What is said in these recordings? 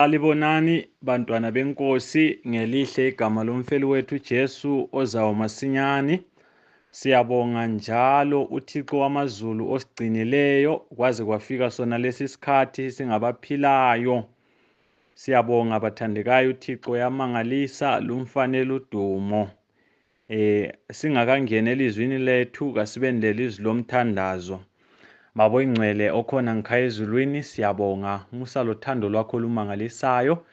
Alibonani bantwana benkosi ngelihle igama lomfeli wethu Jesu ozayo masinyane. Siyabonga njalo uThixo wamazulu osigcinileyo kwaze kwafika sona lesi sikhathi singabaphilayo. Siyabonga bathandekayo, uThixo yamangalisa lumfanele udumo. Singakangeni elizwini lethu kasibendele izwi lomthandazo. Babo ingcwele okhona ngikhaya ezulwini, siyabonga umusa lothando lwakho lumangalisayo.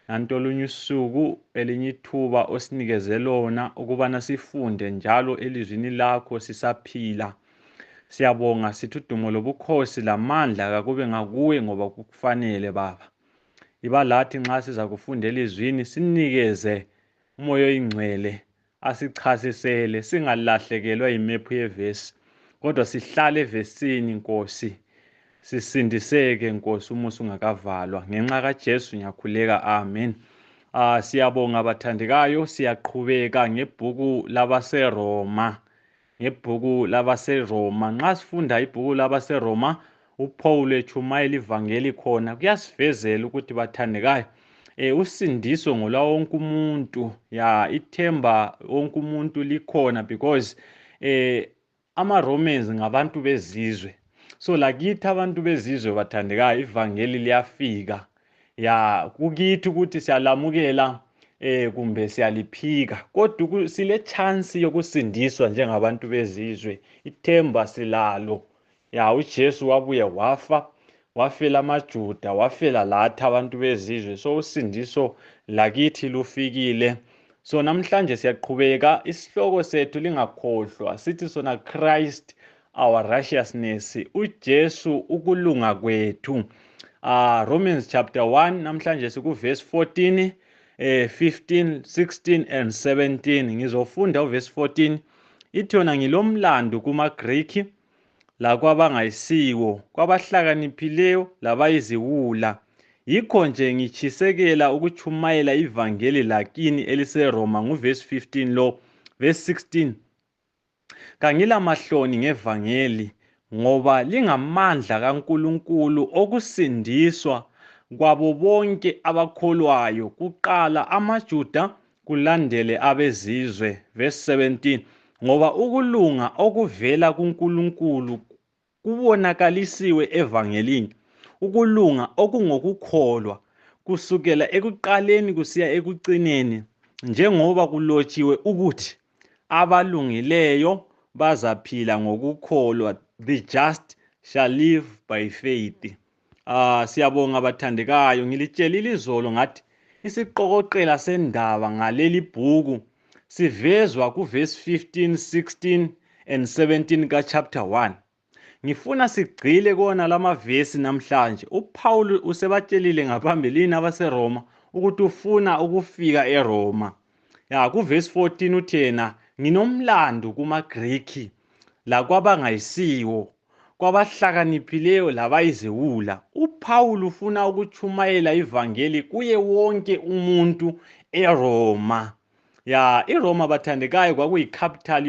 Nanto olunye usuku elinye ithuba osinikeze lona ukubana sifunde njalo elizwini lakho sisaphila. Siyabonga sithi udumo lobukhosi lamandla kakube ngakuwe ngoba kukufanele Baba. Iba lathi nxa siza kufunda elizwini sinikeze umoya oyingcwele asichasisele, singalahlekelwa imephu yevesi, kodwa sihlale evesini Nkosi, sisindiseke Nkosi umusa ungakavalwa. Ngenxa kaJesu ngiyakhuleka, amen. Siyabonga bathandekayo, siyaqhubeka ngebhuku labaseRoma. Nxa sifunda ibhuku labaseRoma, uPaul etshumayela ivangeli khona kuyasivezela ukuthi bathandekayo, usindiso ngolwa wonke umuntu. Ithemba wonke umuntu likhona because ama-Romans ngabantu bezizwe. So lakithi abantu bezizwe bathandekayo, ivangeli liyafika. Kukithi ukuthi siyalamukela kumbe siyaliphika, kodwa sile chance yokusindiswa njengabantu bezizwe. Ithemba silalo. uJesu wabuya wafa, wafela amaJuda, wafela lathi abantu bezizwe. So usindiso lakithi lufikile. So namhlanje siyaqhubeka, isihloko sethu lingakhohlwa sithi sona Christ our righteousness, uJesu ukulunga kwethu. Romans chapter 1 namhlanje sikuverse 14, 15, 16 and 17. Ngizofunda uverse 14. Ithi yona ngilomlando kumaGriki lakwabangayisiwo, kwabahlakaniphileyo labayiziwula. Yikho nje ngitshisekela ukuchumayela ivangeli lakini eliseRoma. Nguverse 15 lo. Verse 16. Kangila mahloni ngevangeli ngoba lingamandla kaNkulunkulu okusindiswa kwabo bonke abakholwayo, kuqala amaJuda kulandele abezizwe. Verse 17. Ngoba ukulunga okuvela kuNkulunkulu kubonakalisiwe evangelini, ukulunga okungokukholwa kusukela ekuqaleni kusiya ekucineni, njengoba kulotshiwe ukuthi abalungileyo bazaphila ngokukholwa. The just shall live by faith. Siyabonga bathandekayo, ngilitshelile izolo ngathi isiqokoqela sendaba ngaleli bhuku sivezwa kuverse 15, 16 and 17 ka-chapter 1. Ngifuna sigcile kona lamavesi namhlanje. uPaul usebatshelile ngaphambilini abaseRoma ukuthi ufuna ukufika eRoma. Kuverse 14 uthi yena nginomlando kumaGriki lakwabangayisiwo, kwabahlakaniphileyo labayiziwula. uPaul ufuna ukuchumayela ivangeli kuye wonke umuntu eRoma. IRoma bathandekayo kwakuyicapital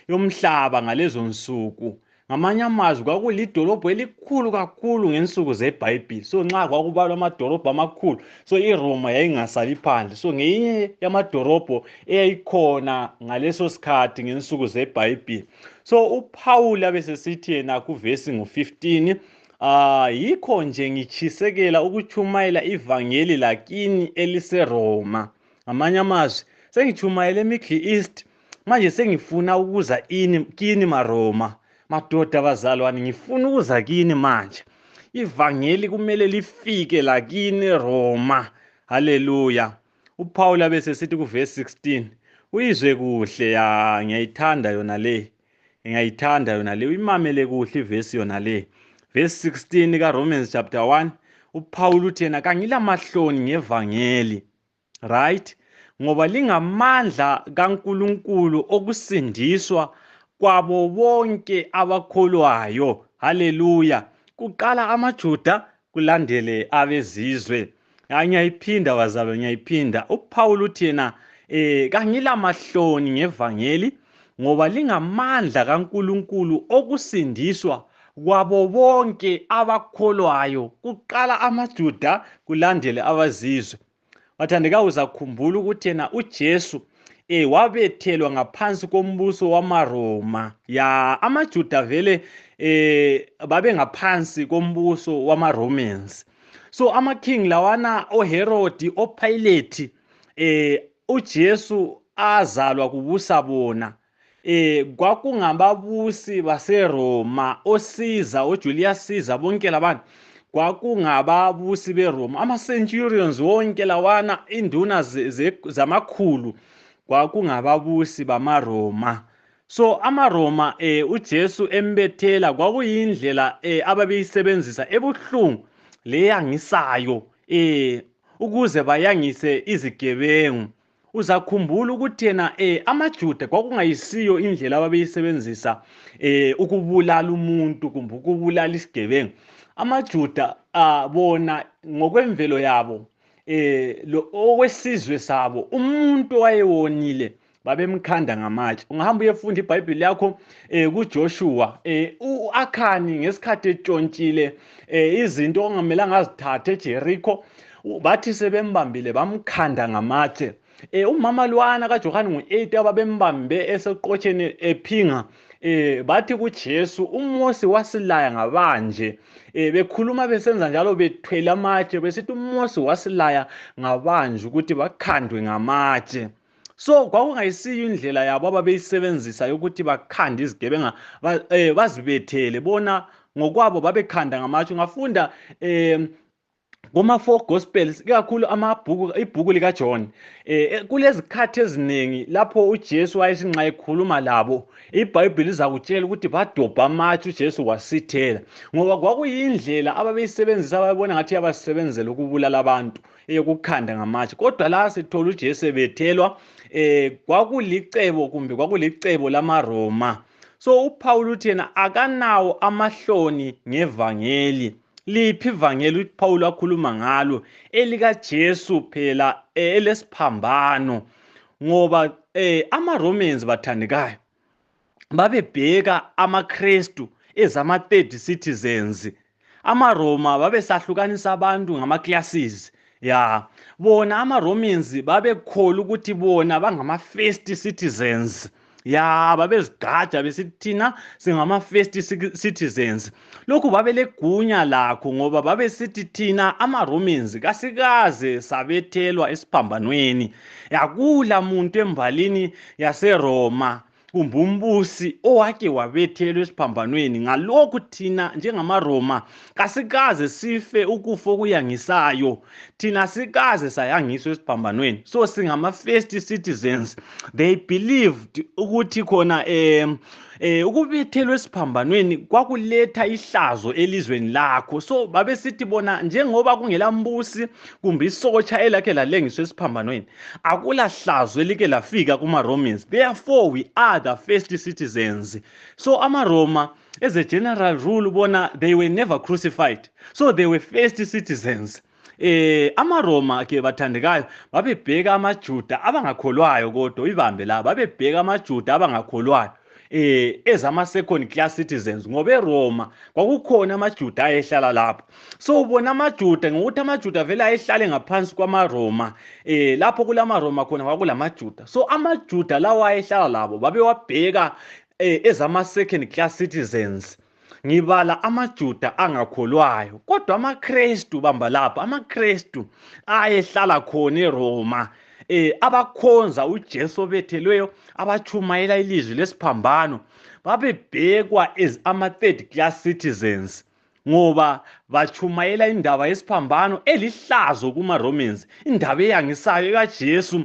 yomhlaba ngalezo nsuku. Ngamanye amazwi kwakulidolobho elikhulu kakhulu ngensuku zeBhayibhili. So nxa kwakubalwa amadolobho amakhulu, so iRoma yayingasali phandle. So ngeyinye yamadolobho eyayikhona ngaleso sikhathi ngensuku zeBhayibhili. So uPaul abesesithi yena kuvesi ngu-15, yikho nje ngitshisekela ukuchumayela ivangeli lakini eliseRoma. Ngamanye amazwi sengichumayela eMiddle East, manje sengifuna ukuza kini maRoma. Madoda bazalwane, ngifuna ukuza kini manje. Ivangeli kumele lifike lakini Roma. Haleluya. uPaul abesesithi kuverse 16, uyizwe kuhle, ngiyayithanda yona le. Uyimamele kuhle ivesi yona le. Verse 16 kaRomans chapter 1, uPaul uthi yena kangila mahloni ngevangeli. Right? Ngoba lingamandla kaNkulunkulu okusindiswa kwabo bonke abakholwayo. Haleluya. Kuqala amaJuda kulandele abezizwe. Ngiyayiphinda bazalwane, ngiyayiphinda. uPaul uthi yena kangila mahloni ngevangeli ngoba lingamandla kaNkulunkulu okusindiswa kwabo bonke abakholwayo, kuqala amaJuda kulandele abazizwe. Bathandekayo, uzakhumbula ukuthi yena uJesu wabethelwa ngaphansi kombuso wamaRoma. Ya, amaJuda vele babe ngaphansi kombuso wamaRomans. So amaking lawana oHerodi, oPilate, uJesu azalwa kubusa bona. Kwakungababusi baseRoma, oSiza, oJulius Caesar, bonke labantu kwakungababusi beRoma. Ama-centurions wonke lawana, induna zamakhulu, kwakungababusi bamaRoma. So amaRoma uJesu embethela kwakuyindlela ababeyisebenzisa ebuhlungu leyangisayo ukuze bayangise izigebengu. Uzakhumbula ukuthi yena amaJuda kwakungayisiyo indlela ababeyisebenzisa ukubulala umuntu kumbe ukubulala isigebengu. AmaJuda bona ngokwemvelo yabo okwesizwe sabo, umuntu wayewonile babemkhanda ngamatshe. Ungahamba uyefunda iBhayibheli yakho kuJoshua, u-Akhani ngesikhathi etshontshile izinto okungamelanga azithathe eJerikho, bathi sebembambile bamkhanda ngamatshe. Umama lwana kaJohane ngo-8 ababembambe eseqotsheni ephinga, bathi kuJesu, uMose wasilaya ngabanje. Bekhuluma besenza njalo bethwele amatshe besithi uMose wasilaya ngabanje ukuthi bakhandwe ngamatshe. So kwakungayisiyo indlela yabo ababeyisebenzisa yokuthi bakhande izigebenga bazibethele. Bona ngokwabo babekhanda ngamatshe. Ungafunda kuma-4 Gospels, ikakhulu ibhuku likaJohn, kulezikhathi eziningi lapho uJesu wayesinxa ekhuluma labo, iBhayibheli izakutshela ukuthi badobha amatshe uJesu wasithela, ngoba kwakuyindlela ababeyisebenzisa ababona ngathi yabasebenzela ukubulala abantu, ukukhanda ngamatshe. Kodwa la sithola uJesu ebethelwa, kwakulicebo kumbe kwakulicebo lamaRoma. So uPaul uthi yena akanawo amahloni ngevangeli. Liphi ivangeli uPaul akhuluma ngalo? ElikaJesu phela, elesiphambano. Ngoba amaRomans, bathandekayo, babebheka amaKristu ezama-third citizens. AmaRoma babesahlukanisa abantu ngama-classes. Ya, bona amaRomans babekholwa ukuthi bona bangama-first citizens. Ya, babezigqaja besithi thina singama-first citizens. Lokhu babelegunya lakho ngoba babesithi thina amaRomans kasikaze sabethelwa esiphambanweni. Yakula muntu embalini yaseRoma kumbe umbusi owake wabethelwa esiphambanweni. Ngalokhu thina njengamaRoma kasikaze sife ukufa okuyangisayo, thina sikaze sayangiswa esiphambanweni. So singama-first citizens. They believed ukuthi khona ukubethelwa esiphambanweni kwakuletha ihlazo elizweni lakho. So babesithi bona njengoba kungela mbusi kumbe isotsha elakhe lalengiswa esiphambanweni, akula hlazo elike lafika kuma-Romans, therefore we are the first citizens. So amaRoma, as a general rule, bona they were never crucified, so they were first citizens. AmaRoma ke bathandekayo babebheka amaJuda abangakholwayo, kodwa ibambe la, babebheka amaJuda abangakholwayo ezama-second class citizens, ngoba eRoma kwakukhona amaJuda ayehlala lapho. So ubona amaJuda ngokuthi amaJuda vele ayehlale ngaphansi kwamaRoma, lapho kulamaRoma khona kwakulamaJuda. So amaJuda lawa ayehlala labo babewabheka ezama-second class citizens. Ngibala amaJuda angakholwayo, kodwa amaKristu bamba lapha, amaKristu ayehlala khona eRoma, abakhonza uJesu obethelweyo, abachumayela ilizwi lesiphambano, babebhekwa as ama-third class citizens ngoba bachumayela indaba yesiphambano elihlazo kuma-Romans, indaba eyangisayo kaJesu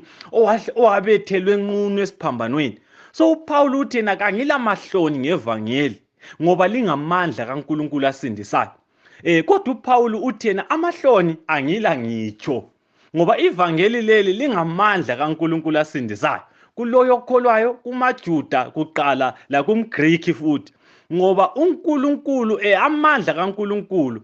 owabethelwe nqunu esiphambanweni. So uPaul uthi yena kangila mahloni ngevangeli ngoba lingamandla kaNkulunkulu asindisayo. Kodwa uPaul uthi yena amahloni angila ngitsho ngoba ivangeli leli lingamandla kaNkulunkulu asindisayo kuloyo okholwayo, kumaJuda kuqala la kumGreek futhi, ngoba uNkulunkulu amandla kaNkulunkulu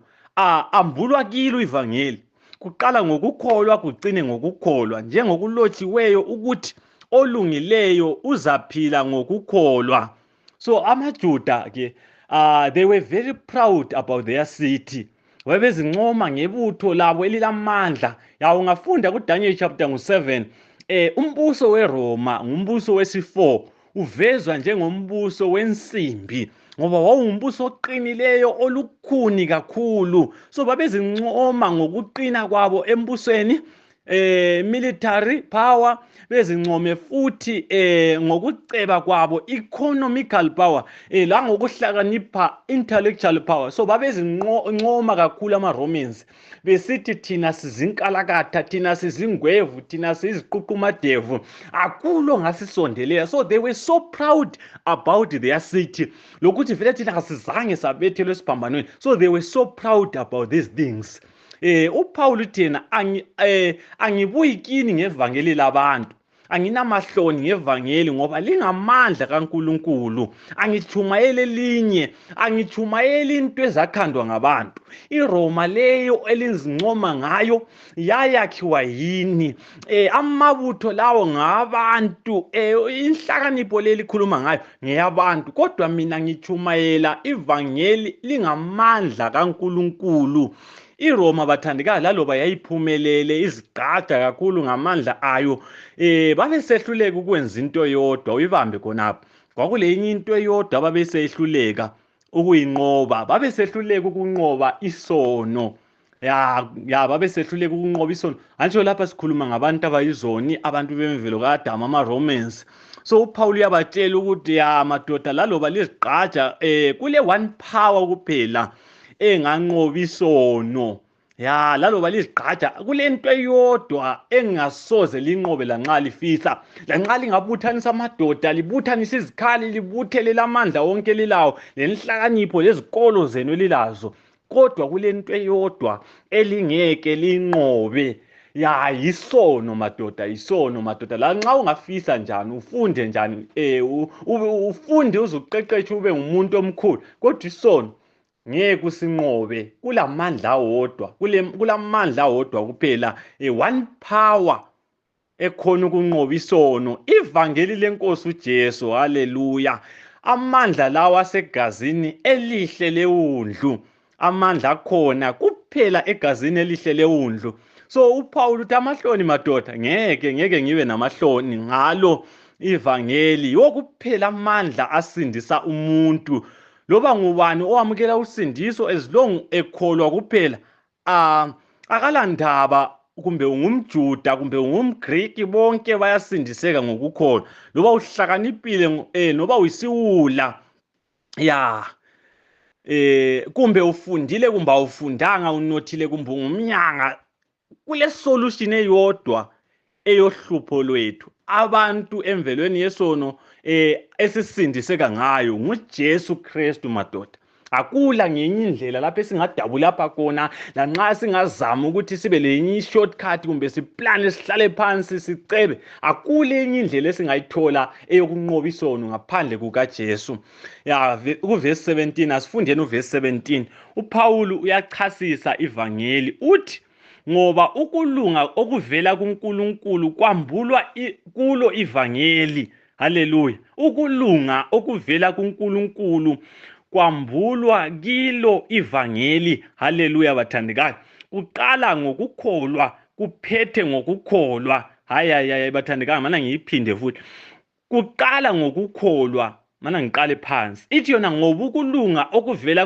ambulwa kilo ivangeli, kuqala ngokukholwa kugcine ngokukholwa, njengokulotshiweyo ukuthi olungileyo uzaphila ngokukholwa. So amaJuda ke they were very proud about their city. Wabezincoma ngebutho labo elilamandla. Ya ungafunda kuDaniel chapter 7, umbuso weRoma ngumbuso wesi4 uvezwa njengombuso wensimbi ngoba wawumbuso oqinileyo olukhuni kakhulu. So babezincoma ngokuqina kwabo embusweni, military power, bezincome futhi ngokuceba kwabo economical power, la ngokuhlakanipha intellectual power. So babezincoma kakhulu ama-Romans besithi thina sizinkalakatha, thina sizingwevu, thina siziququmadevu, akulo ngasisondeleyo. So they were so proud about their city, lokuthi vele thina kasizange sabethelwe esiphambanweni. So they were so proud about these things. uPaul uthena angibuyi kini ngevangeli labantu, anginamahloni ngevangeli ngoba lingamandla kaNkulunkulu. Angithumayele linye, angithumayele into ezakhandwa ngabantu. iRoma leyo elizincoma ngayo yayakhiwa yini? Amabutho lawo ngabantu, inhlakanipho leli khuluma ngayo ngeyabantu, kodwa mina ngithumayela ivangeli lingamandla kaNkulunkulu. iRoma bathandikazi laloba yayiphumelele izigqaja kakhulu ngamandla ayo, babesehluleka ukwenza into yodwa. Uyibambe khonapho, kwakule enye into eyodwa babesehluleka ukuyinqoba. Babesehluleka ukunqoba isono. Babesehluleka ukunqoba isono. Anjalo lapha sikhuluma ngabantu abayizoni, abantu bemvelo kaAdamu, ama-Romans. So uPaul uyabatshela ukuthi madoda laloba lizigqaja, kule one power kuphela enganqoba isono. Laloba lizigqaja kule nto eyodwa engasoze linqobe lanxa lifisa, lanxa lingabuthanisa amadoda, libuthanisa izikhali, libuthele amandla wonke lilawo, lenhlakanipho lezikolo zenu lilazo, kodwa kule nto eyodwa elingeke linqobe. Yisono madoda, yisono madoda. Lanxa ungafisa njani, ufunde njani, ufunde uzuqeqeshe ube ngumuntu omkhulu, kodwa isono ngeke usinqobe. Kulamandla wodwa, kulamandla wodwa kuphela, one power ekhona ukunqoba isono, ivangeli lenkosi uJesu. Haleluya. Amandla lawa asegazini elihle leundlu, amandla akhona kuphela egazini elihle leundlu. So uPaul uthi amahloni madoda, ngeke ngibe namahloni ngalo ivangeli. Yokuphela amandla asindisa umuntu. Loba ngubani owamukela usindiso as long ekholwa kuphela, akalandaba kumbe ungumJuda kumbe ungumGriki, bonke bayasindiseka ngokukholwa. Loba uhlakanipile noba uyisiwula, kumbe ufundile kumbe awufundanga, unothile kumbe ungumnyanga, kule solution eyodwa eyohlupho lwethu abantu emvelweni yesono, esisindiseka ngayo nguJesu Kristu madoda. Akula ngenye indlela lapho esingadabula lapha khona, lanxa singazama ukuthi sibe lenye shortcut kumbe siplane sihlale phansi sicebe, akule enye indlela esingayithola eyokunqoba isono ngaphandle kukaJesu. Kuverse 17, asifundeni uverse 17. uPaul uyachasisa ivangeli uthi, ngoba ukulunga okuvela kuNkulunkulu kwambulwa kulo ivangeli. Haleluya. Ukulunga okuvela kuNkulunkulu kwambulwa kilo ivangeli. Haleluya bathandikazi. Kuqala ngokukholwa, kuphethe ngokukholwa. Hayi bathandikazi, mana ngiyiphinde futhi. Kuqala ngokukholwa, mana ngiqale phansi. Ithi yona ngoba ukulunga okuvela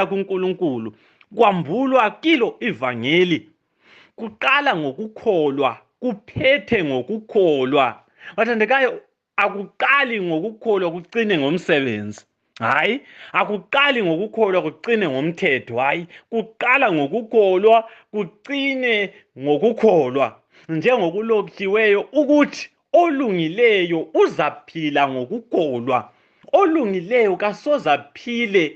kuNkulunkulu kwambulwa kilo ivangeli. Kuqala ngokukholwa, kuphethe ngokukholwa. Bathandekayo, akuqali ngokukholwa kucine ngomsebenzi. Hayi, akuqali ngokukholwa kucine ngomthetho. Hayi, kuqala ngokukholwa kucine ngokukholwa. Njengokulotshiweyo ukuthi olungileyo uzaphila ngokukholwa. Olungileyo kasoze aphile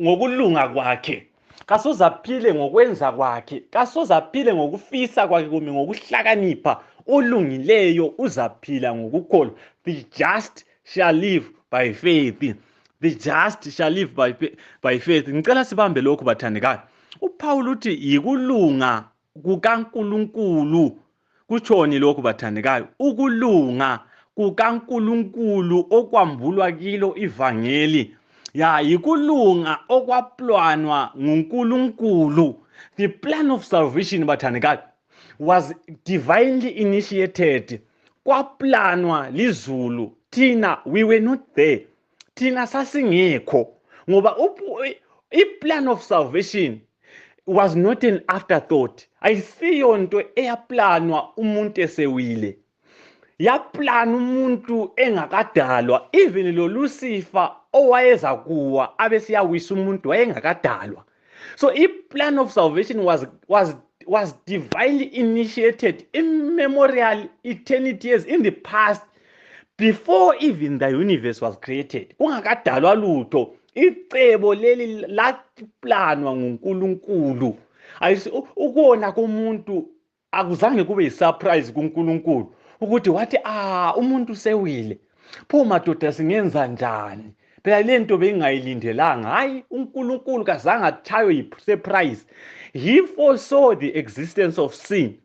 ngokulunga kwakhe, kasoze aphile ngokwenza kwakhe, kasoze aphile ngokufisa kwakhe kumbe ngokuhlakanipha. Olungileyo uzaphila ngokukholwa. The just shall live by faith. The just shall live by faith. Ngicela sibambe lokhu bathandekayo. uPaul uthi yikulunga kukaNkulunkulu. Kutshoni lokhu bathandekayo? Ukulunga kukaNkulunkulu okwambulwa kilo ivangeli yikulunga okwaplanwa nguNkulunkulu. The plan of salvation bathandekayo was divinely initiated. Kwaplanwa lizulu, thina we were not there, thina sasingekho, ngoba i-plan of salvation was not an afterthought. Ayisiyo nto eyaplanwa umuntu esewile, yaplana umuntu engakadalwa. Even lo Lucifer owayeza kuwa abesiyawisa umuntu wayengakadalwa. So i-plan of salvation was divinely initiated immemorial eternity years in the past, before even the universe was created. Kungakadalwa lutho, icebo leli laplanwa nguNkulunkulu. Ukona komuntu akuzange kube yisurprise kuNkulunkulu ukuthi wathi umuntu sewile, pho madoda singenza njani? Phela lento bengayilindelanga. Hayi, uNkulunkulu kazange atshaywe yi-surprise. He foresaw the existence of sin,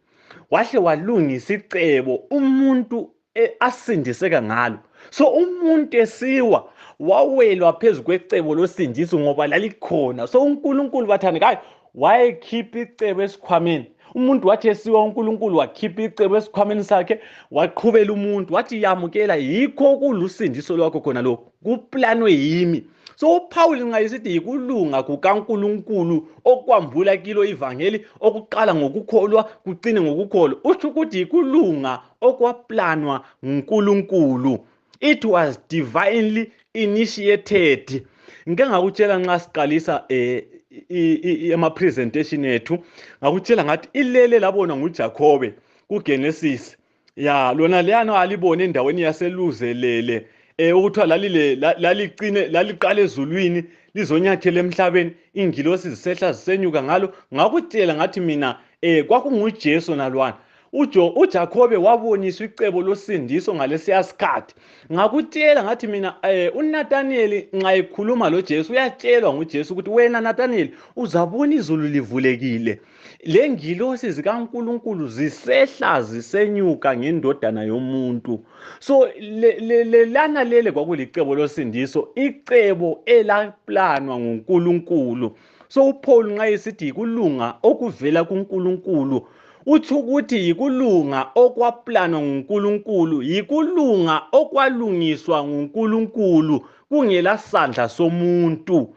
wahle walungisa icebo umuntu asindiseka ngalo. So umuntu esiwa wawelwa phezu kwecebo losindiso ngoba lalikhona. So uNkulunkulu bathandekayo wayekhipha icebo esikhwameni. Umuntu wathi esiwa, uNkulunkulu wakhipha icebo esikhwameni sakhe, waqhubela umuntu wathi yamukela, yikho kulusindiso lwakho khona lokho, kuplanwe yimi. So uPaul nxa esithi yikulunga kukaNkulunkulu okwambula kilo ivangeli, okuqala ngokukholwa kucine ngokukholwa, utsho ukuthi yikulunga okwaplanwa nguNkulunkulu. It was divinely initiated. Ngike ngakutshela nxa siqalisa ama-presentation ethu, ngakutshela ngathi ilele labona nguJakobe kuGenesis. Lona leyana alibone endaweni yaseluzelele, ukuthiwa laliqala ezulwini lizonyathela emhlabeni, ingilosi zisehla zisenyuka ngalo. Ngakutshela ngathi mina kwakunguJesu nalwana. uJakobe waboniswa icebo losindiso ngalesiya sikhathi. Ngakutshela ngathi mina uNathaniel nxa ekhuluma loJesu uyatshelwa nguJesu ukuthi wena Nathaniel uzabona izulu livulekile, lengilosi zikaNkulunkulu zisehla zisenyuka ngendodana yomuntu. So lana lele kwakulicebo losindiso, icebo elaplanwa nguNkulunkulu. So uPaul nxa esithi kulunga okuvela kuNkulunkulu, uthi ukuthi yikulunga okwaplanwa nguNkulunkulu, yikulunga okwalungiswa nguNkulunkulu kungela sandla somuntu.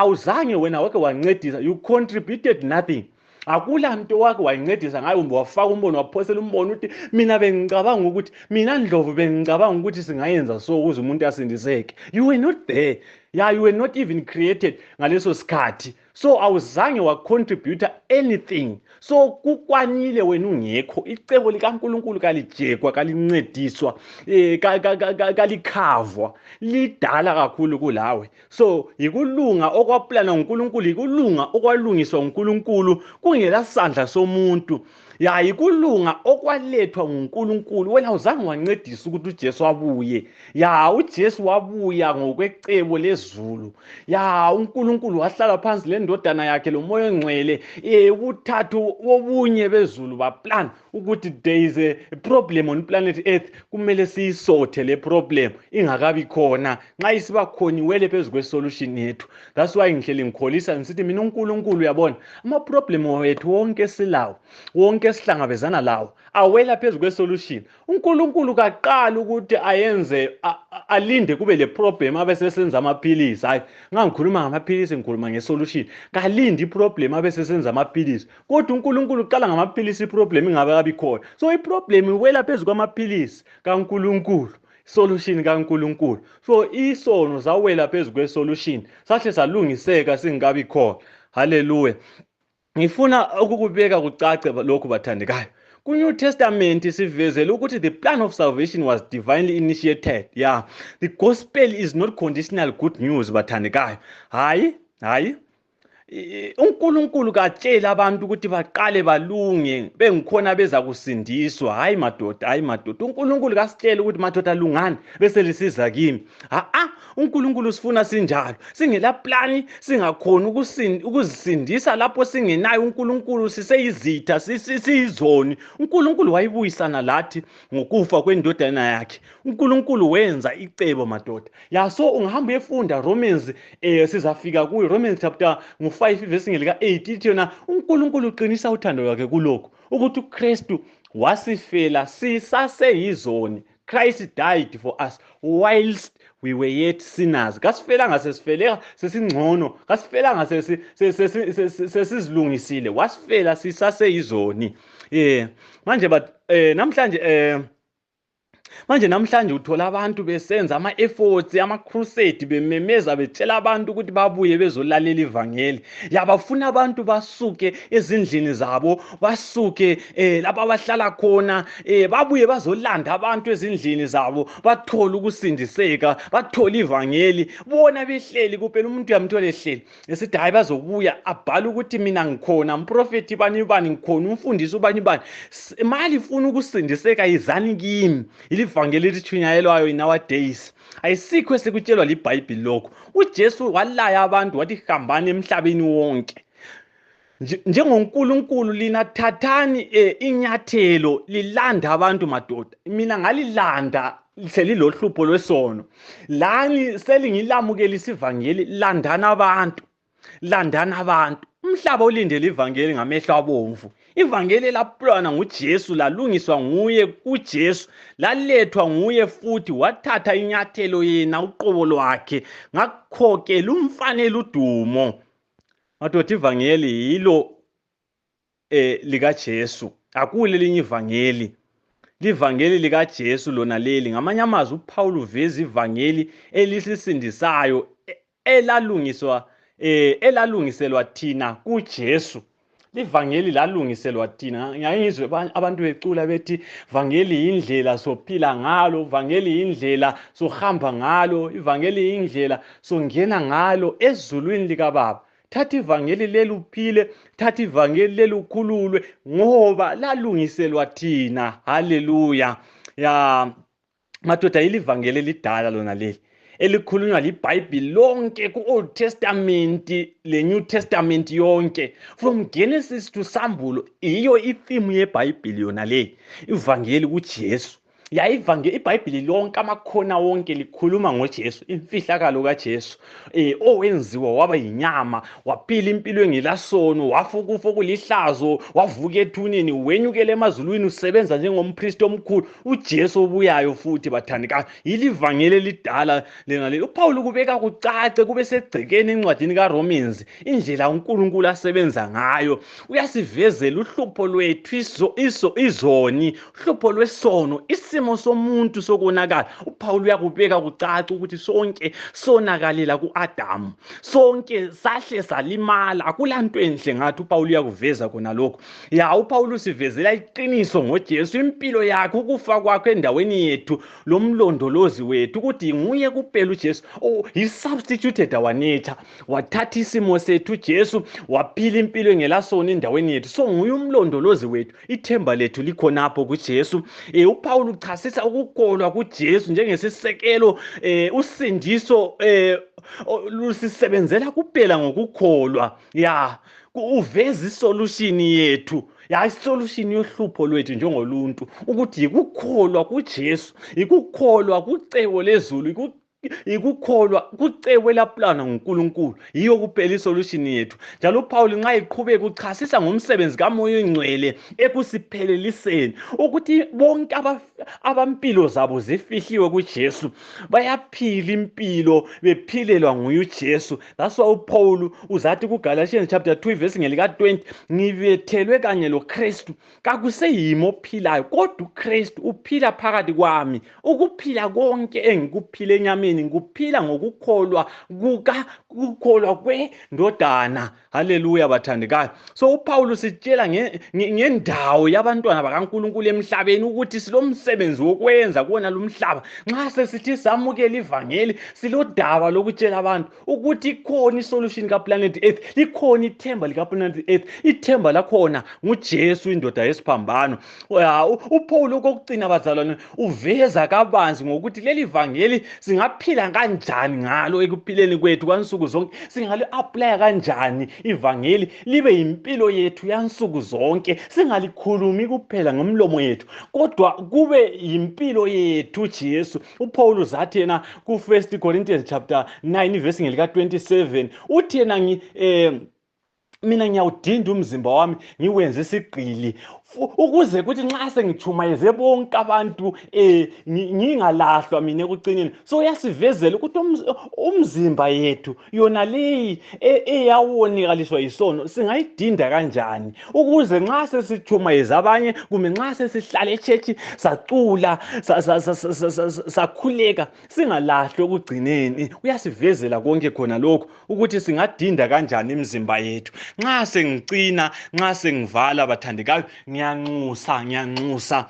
Uzange wena wake wancedisa, you contributed nothing. Akula nto wake wayincedisa ngayo kumbe wafaka umbono waphosela umbono uthi mina bengicabanga ukuthi mina Ndlovu bengicabanga ukuthi singayenza so ukuze umuntu asindiseke. You were not there. You were not even created ngaleso sikhathi. So awuzange wacontribute anything. So kukwanile wena ungekho. Icebo likaNkulunkulu kalijekwa, kalincediswa, kalikhavwa, lidala kakhulu kulawe. So yikulunga okwaplana nguNkulunkulu, yikulunga okwalungiswa nguNkulunkulu kungela sandla somuntu. Yikulunga okwalethwa nguNkulunkulu. Wena uzange wancedisa ukuthi uJesu abuye. uJesu wabuya ngokwecebo lezulu. uNkulunkulu wahlala phansi lendodana yakhe lomoya ongcwele, ubuthathu wobunye bezulu baplan ukuthi there is a problem on planet Earth, kumele siyisothe le problem ingakabi khona. Nxa isiba khona iwele phezu kwe-solution yethu. That's why ngihleli ngikholisa ngisithi mina uNkulunkulu uyabona ama-problem wethu wonke silawo, wonke sihlangabezana lawo, awela phezu kwe-solution. uNkulunkulu kaqala ukuthi ayenze alinde kube le problem abesesenza amaphilisi. Hayi, ngangikhuluma ngamaphilisi ngikhuluma nge-solution. Kalindi iproblem abesesenza amaphilisi, kodwa uNkulunkulu qala ngamaphilisi iproblem ingakabi khona. So iproblem iwela phezu kwamaphilisi kaNkulunkulu, solution kaNkulunkulu. So isono zawela phezu kwe-solution, sahle salungiseka singakabi khona. Hallelujah. Ngifuna ukukubeka kucace lokhu bathandekayo. Ku-New Testament sivezele ukuthi the plan of salvation was divinely initiated. The gospel is not conditional good news bathandekayo. Hayi. uNkulunkulu katshela abantu ukuthi baqale balunge bengikhona beza kusindiswa. Hayi madoda. uNkulunkulu kasitshela ukuthi madoda lungani bese lisiza kimi. uNkulunkulu sifuna sinjalo, singela plani, singakhona ukuzisindisa lapho singenayo uNkulunkulu, siseyizitha, siyizoni. uNkulunkulu wayibuyisana lathi ngokufa kwendodana yakhe. uNkulunkulu wenza icebo madoda. So ungahamba uyefunda Romans sizafika kuyo Romans chapter 5 verse ngelika 8 ithi yona uNkulunkulu uqinisa uthando lwakhe kulokho ukuthi uKristu wasifela sisaseyizoni. Christ died for us whilst we were yet sinners. Kasifelanga sesifeleka sesingcono, kasifelanga sesizilungisile, wasifela sisaseyizoni. Namhlanje uthola abantu besenza ama-efforts, ama-crusade, bememeza betshela abantu ukuthi babuye bezolalela ivangeli. Bafuna abantu basuke ezindlini zabo, basuke lapho abahlala khona, babuye bazolanda abantu ezindlini zabo, bathole ukusindiseka, bathole ivangeli. Bona behleli kuphela, umuntu uyamthola ehleli esithi hayi bazobuya abhala ukuthi mina ngikhona, umprofeti bani bani ngikhona, umfundisi ubani bani. Mali ifuna ukusindiseka, izani kimi. Ivangeli lithunyayelwayo nowadays ayisikho esikutshelwa liBhayibheli lokho. uJesu walaya abantu wathi hambani emhlabeni wonke. NjengoNkulunkulu lina thathani inyathelo lilanda abantu madoda. Mina ngalilanda selilohlupho lwesono, lani selingilamukelisa ivangeli, landana abantu. Umhlaba ulindele ivangeli ngamehlo abomvu. Ivangeli laplana nguJesu, lalungiswa nguye kuJesu, lalethwa nguye futhi, wathatha inyathelo yena uqobo lwakhe, ngakho-ke lumfanele udumo. Madoda, ivangeli yilo likaJesu, akule linye ivangeli. Livangeli likaJesu lona leli. Ngamanye amazwi uPaul uveza ivangeli elisisindisayo elalungiselwa thina kuJesu. Livangeli lalungiselwa thina. Ngiyangizwe abantu becula bethi ivangeli indlela sophila ngalo, ivangeli indlela sohamba ngalo, ivangeli indlela songena ngalo ezulwini likaBaba. Thatha ivangeli leli uphile, thatha ivangeli leli ukhululwe, ngoba lalungiselwa thina. Haleluya. Madoda, ilivangeli lidala lona leli elikhulunywa liBhayibheli lonke, ku-Old Testament le-New Testament yonke, from Genesis to Sambulo. Iyo ifilimu yeBhayibheli yona le, ivangeli kuJesu. iBhayibheli lonke, amakhona wonke likhuluma ngoJesu, imfihlakalo kaJesu, owenziwa waba yinyama, waphila impilo engelasono, wafukufa okulihlazo, wavuka ethuneni, wenyukela emazulwini, usebenza njengompristi omkhulu. uJesu obuyayo futhi, bathandekayo. Ilivangeli elidala lena leli. uPaul kubeka kucace, kube segcekeni encwadini kaRomans, indlela uNkulunkulu asebenza ngayo. Uyasivezela uhlupho lwethu, izoni, uhlupho lwesono, isimo somuntu sokonakala. uPaul uyakubeka kucaca ukuthi sonke sonakalela ku-Adamu, sonke sahle salimala, akulanto enhle ngathi. uPaul uyakuveza khona lokho. uPaul usivezela iqiniso ngoJesu, impilo yakhe, ukufa kwakhe endaweni yethu, lo mlondolozi wethu, ukuthi nguye kuphela uJesu. He substituted our nature, wathatha isimo sethu uJesu, waphila impilo engelasono endaweni yethu. So nguye umlondolozi wethu, ithemba lethu likhonapho kuJesu. uPaul uchasisa ukukholwa kuJesu njengesisekelo, usindiso lusisebenzela kuphela ngokukholwa. Uveza isolution yethu, isolution yohlupho lwethu njengoluntu, ukuthi yikukholwa kuJesu, yikukholwa kucebo lezulu, ikukholwa kucebo elaplana nguNkulunkulu. Yiyo kuphela isolution yethu. Njalo uPaul nxa eqhubeka uchasisa ngomsebenzi kaMoya oNgcwele ekusipheleliseni, ukuthi bonke abampilo zabo zifihliwe kuJesu bayaphila impilo bephilelwa nguye uJesu. That's why uPaul uzathi kuGalatians chapter 2 verse ngelika 20, ngibethelwe kanye loKristu, kakuseyimi ophilayo kodwa uKristu uphila phakathi kwami. Ukuphila konke engikuphile enyameni ngikuphila ngokukholwa kwendodana. Haleluya, bathandekayo. So uPaul usitshela ngendawo yabantwana bakaNkulunkulu emhlabeni, ukuthi silomsebenzi wokwenza kuwona lumhlaba. Nxa sesithi samukela ivangeli, silodaba lokutshela abantu ukuthi ikhona isolution kaplanet Earth, likhona ithemba likaplanet Earth. Ithemba lakhona nguJesu, indoda yesiphambano. uPaul okokucina, bazalwane, uveza kabanzi ngokuthi leli vangeli singaphila singaphila kanjani ngalo ekuphileni kwethu kwansuku zonke, singali-aplaya kanjani ivangeli libe yimpilo yethu yansuku zonke, singalikhulumi kuphela ngomlomo yethu kodwa kube yimpilo yethu Jesu. uPaul uzathi yena ku-1 Corinthians chapter 9 verse ngelika-27 uthi yena mina ngiyawudinda umzimba wami ngiwenze isigqili ukuze kuthi nxa sengichumayeze bonke abantu ngingalahlwa mina ekucineni. So yasivezela ukuthi umzimba yethu yona leyi eyawonekaliswa yisono singayidinda kanjani ukuze nxa sesichumayeza abanye kumbe nxa sesihlala echechi sacula sakhuleka singalahlwa ekugcineni. Uyasivezela konke khona lokho ukuthi singadinda kanjani imizimba yethu. Nxa sengicina, nxa sengivala bathandekayo, ngiyanxusa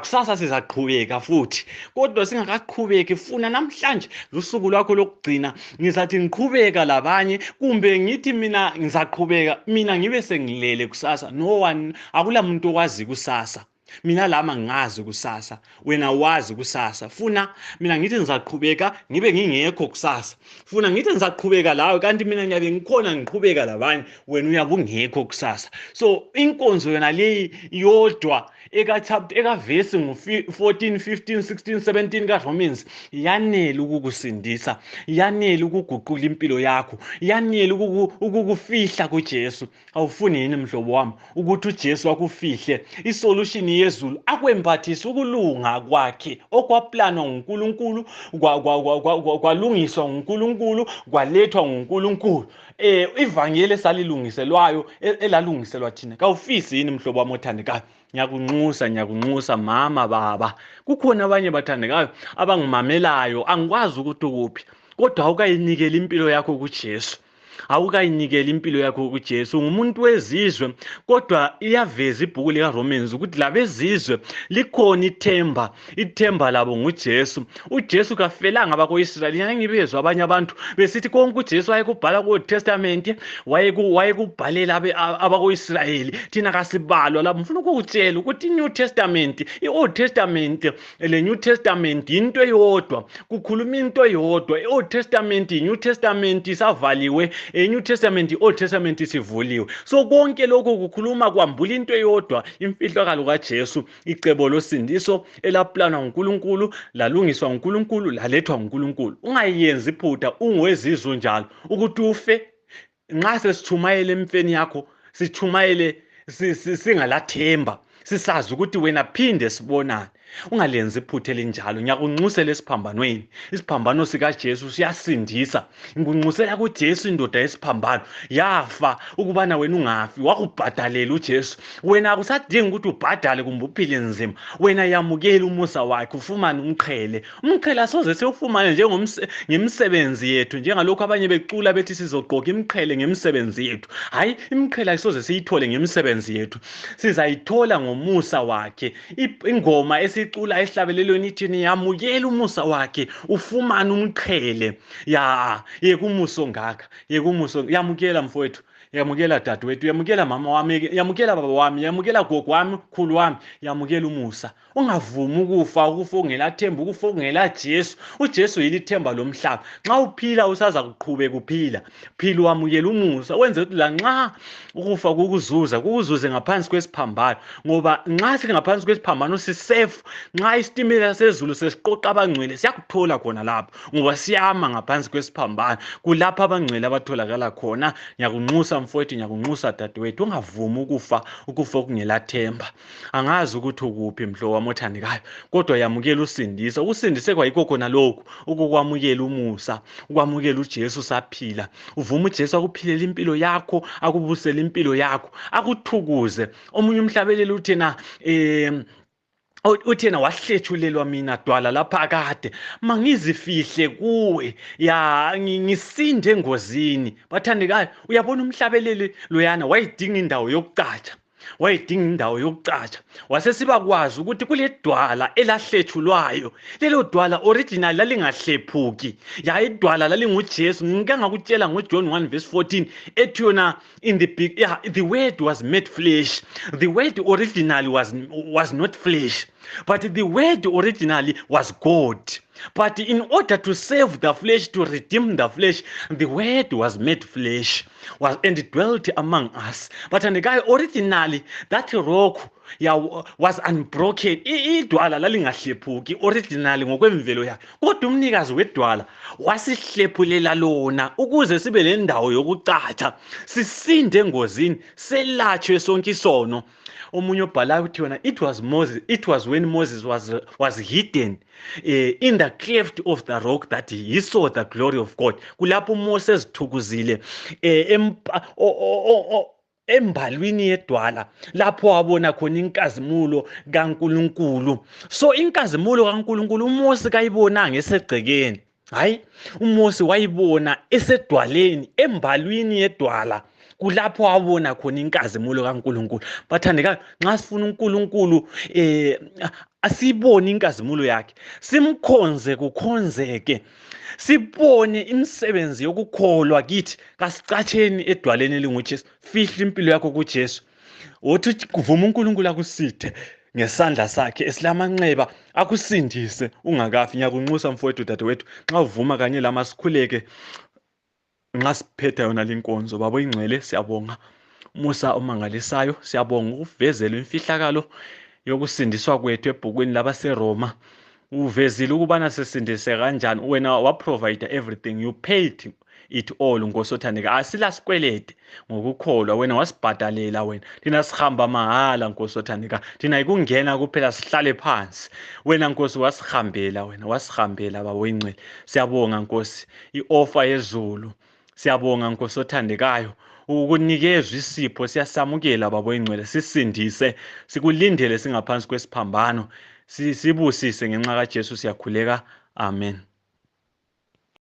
kusasa sizaqhubeka futhi, kodwa singakaqhubeki funa namhlanje lusuku lwakho lokugcina ngizathi ngiqhubeka labanye kumbe ngithi mina ngizaqhubeka mina ngibe sengilele kusasa. No one, akula muntu owazi kusasa. Mina lama ngazi kusasa, wena wazi kusasa. Funa mina ngithi ngizaqhubeka ngibe ngingekho kusasa, funa ngithi ngizaqhubeka lawe kanti mina ngiyabe ngikhona ngiqhubeka labanye, wena uyabe ungekho kusasa. So inkonzo yona leyi yodwa eka-verse 14, 15, 16, 17 kaRomans yanele ukukusindisa, yanele ukuguqula impilo yakho, yanele ukukufihla kuJesu. Awufuni yini mhlobo wami ukuthi uJesu akufihle? Isolution yezulu akwembathisa ukulunga kwakhe okwaplanwa nguNkulunkulu, kwalungiswa nguNkulunkulu, kwalethwa nguNkulunkulu. Ivangeli esalilungiselwayo elalungiselwa thina. Kawufisi yini mhlobo wami othandekayo? Ngiyakunxusa mama, baba. Kukhona abanye bathandekayo abangimamelayo, angikwazi ukuthi ukuphi, kodwa awukayinikela impilo yakho kuJesu. Awukayinikela impilo yakho kuJesu. Ngumuntu wezizwe kodwa iyaveza ibhuku likaRomans ukuthi labezizwe likhona ithemba labo nguJesu. uJesu kafelanga abako-Israyeli. Ngibezwe abanye abantu besithi konke uJesu wayekubhala ku-Old Testament wayekubhalela abako-Israyeli, thina kasibalwa lapho. Ngifuna ukukutshela ukuthi i-New Testament, i-Old Testament le-New Testament into eyodwa, kukhuluma into eyodwa. I-Old Testament, i-New Testament isavaliwe, e-New Testament, i-Old Testament isivuliwe. So konke lokho kukhuluma kwambula into eyodwa, imfihlakalo kaJesu, icebo losindiso elaplanwa nguNkulunkulu, lalungiswa nguNkulunkulu, lalethwa nguNkulunkulu. Ungayenzi iphutha ungowezizwe njalo ukuthi ufe. Nxa sesichumayela emfeni yakho, sichumayele singalathemba, sisazi ukuthi wena phinde sibonane. Ungalenzi iphutha elinjalo. Ngiyakunxusela esiphambanweni. Isiphambano sikaJesu siyasindisa. Ngikunxusela kuJesu indoda yesiphambano, yafa ukubana wena ungafi, wakubhadalela uJesu. Wena akusadingi ukuthi ubhadale kumbe uphile nzima. Wena yamukela umusa wakhe, ufumane umqhele. Umqhele asoze sewufumane ngemisebenzi yethu, njengalokho abanye becula bethi sizogqoka imqhele ngemisebenzi yethu. Hayi, imqhele asoze siyithole ngemisebenzi yethu, sizayithola ngomusa wakhe. Ingoma esicula esihlabelelweni ithi niyamukela umusa wakhe ufumane umqhele. Yekumusa ongaka, yamukela mfowethu, yamukela dadewethu, yamukela mama wami, yamukela baba wami, yamukela gogo wami, khulu wami, yamukela umusa. Ungavumi ukufa ungelathemba, ukufa ungela Jesu. uJesu yilithemba lomhlaba. Nxa uphila usaza kuqhubeka uphila, phila wamukela umusa, wenze ukuthi lanxa ukufa kukuzuze ngaphansi kwesiphambano, ngoba nxa singaphansi kwesiphambano sisafe. Nxa isitimela sezulu sesiqoqa abangcwele siyakuthola khona lapho, ngoba siyama ngaphansi kwesiphambano. Kulapha abangcwele abatholakala khona. Ngiyakunxusa mfowethu, ngiyakunxusa dadewethu, ungavumi ukufa kungelathemba. Angazi ukuthi ukuphi mhlobo wami othandekayo, kodwa yamukela usindiso. Ukusindise kwayikho khona lokhu, ukukwamukela umusa, ukwamukela uJesu saphila. Uvuma uJesu akuphilela impilo yakho, akubusele impilo yakho, akuthukuze. Omunye umhlabeleli uthena wahlethulelwa mina dwala lapha kade, mangizifihle kuwe, ngisinde engozini. Bathandekayo, uyabona umhlabeleli loyana wayidinga indawo yokucatsha, wasesiba kwazi ukuthi kule dwala elahlethulwayo, lelo dwala original lalingahlephuki, idwala lalinguJesu. Ngike ngakutshela ngoJohn 1 verse 14 ethi yona in the word was made flesh. The word originally was not flesh, but the word originally was God. But in order to save the flesh, to redeem the flesh, the word was made flesh, and it dwelt among us. But and the guy originally, that rock was unbroken. Idwala lalingahlephuki originally ngokwemvelo yakhe. Kodwa umnikazi wedwala wasihlephulela lona ukuze sibe lendawo yokucatsha, sisinde engozini, selatshwe sonke isono. Omunye obhalayo uthi yona, it was when Moses was hidden in the cleft of the rock that he saw the glory of God. Kulapho uMose ezithukuzile embalwini yedwala, lapho wabona khona inkazimulo kaNkulunkulu. So inkazimulo kaNkulunkulu uMose kayibonanga esegcekeni, hayi, uMose wayibona esedwaleni, embalwini yedwala. Kulapho wabona khona inkazimulo kaNkulunkulu. Bathandekayo, nxa sifuna uNkulunkulu asibone inkazimulo yakhe, simkhonze kukhonzeke, sibone imisebenzi yokukholwa kithi, kasicatsheni edwaleni elinguJesu, fihla impilo yakho kuJesu. Wothi kuvuma uNkulunkulu akusithe ngesandla sakhe esilamanxeba, akusindise ungakafi. Ngiyakunxusa mfowethu, dadewethu, nxa uvuma kanye lama sikhuleke nxa siphetha yona linkonzo. Baba ingcwele, siyabonga umusa omangalisayo, siyabonga ukuvezela imfihlakalo yokusindiswa kwethu ebhukwini labaseRoma. Uvezile ukubana sisindise kanjani, wena waprovide everything, you paid it all. Nkosi othandeka, asila sikwelede ngokukholwa, wena wasibhadalela. Wena thina sihamba mahala, Nkosi othandeka, thina ikungena kuphela sihlale phansi. Wena Nkosi wasihambela, wena wasihambela. Baba ingcwele, siyabonga Nkosi i-offer yezulu, siyabonga Nkosi othandekayo ukunikezwa isipho, siyasamukela Baba ingcwele, sisindise, sikulindele singaphansi kwesiphambano, sibusise ngenxa kaJesu, siyakhuleka. Amen.